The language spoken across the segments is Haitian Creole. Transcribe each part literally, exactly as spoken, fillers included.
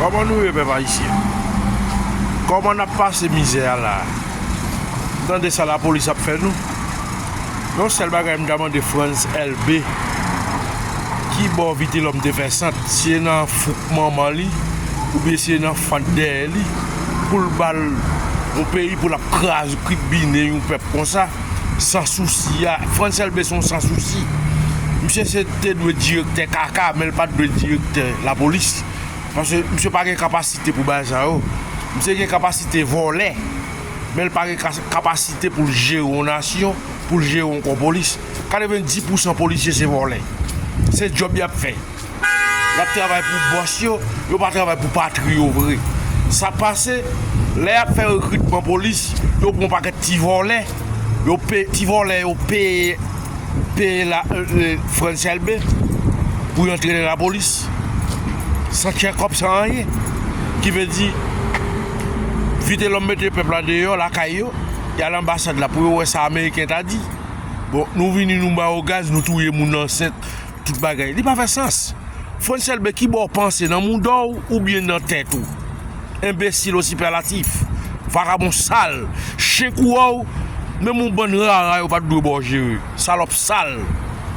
Kòman nou ye, pèp ayisyen? Kòman n ap pase mizè a la a? Tande sa lapolis ap fè nou. Yon sèl bagay m ta mande Frantz Elbé, ki bò Vitelòm te fè sant? Si se nan fouk manman li, oubyen si se nan fant dèyè li, pou l ba l yon peyi pou l ap kraze, kibinen yon pèp konsa, san sousi a? Frantz Elbé se yon san sousi. Misye se te dwe direktè kaka, men l pa t dwe direktè lapolis. Paske misye pa gen kapasite pou bagay sa yo. Misye gen kapasite vòlè, men l pa gen ka-, kapasite pou l jere yon nasyon, pou l jere yon kò polis. Katrevenndis pousan polisye se vòlè. Se djòb y ap fè. Y ap travay pou bòs yo, yo pa travay pou patri yo vre. Sa pase, lè y ap fè rekritman polis, yo pran yon pakèt ti vòlè, yo pe-, ti vòlè yo peye peye la, euh, euh, Frantz Elbé pou y antre nan lapolis. San tchèkòp, san anyen. Ki vle di, Vitelòm mete pèp la deyò, lakay yo, y al anbasad la pou yo wè sa Ameriken ta di. Bon, nou vini, nou ba yo gaz, nou touye moun ansent, tout bagay. Li pa fè sans. Frantz Elbé, ki bò w panse, nan mouda w oubyen nan tèt ou? Enbesil o sipèlatif. Vagabon sal. Chen kouwè w. Menm yon bann rara yo pa t dwe ba w jere. Salòp sal.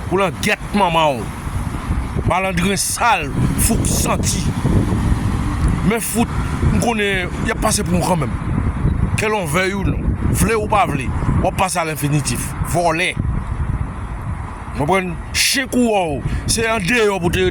Koulangèt manman w. Malandren sal. Fouk santi. Men fout, m konnen y ap pase pou w kanmenm. Ke l'on veuille ou non. Vle ou pa vle, w ap pase a lenfinitif. Vòlè. Konprann? Chen kouwè w. Se andeyò pou te rete.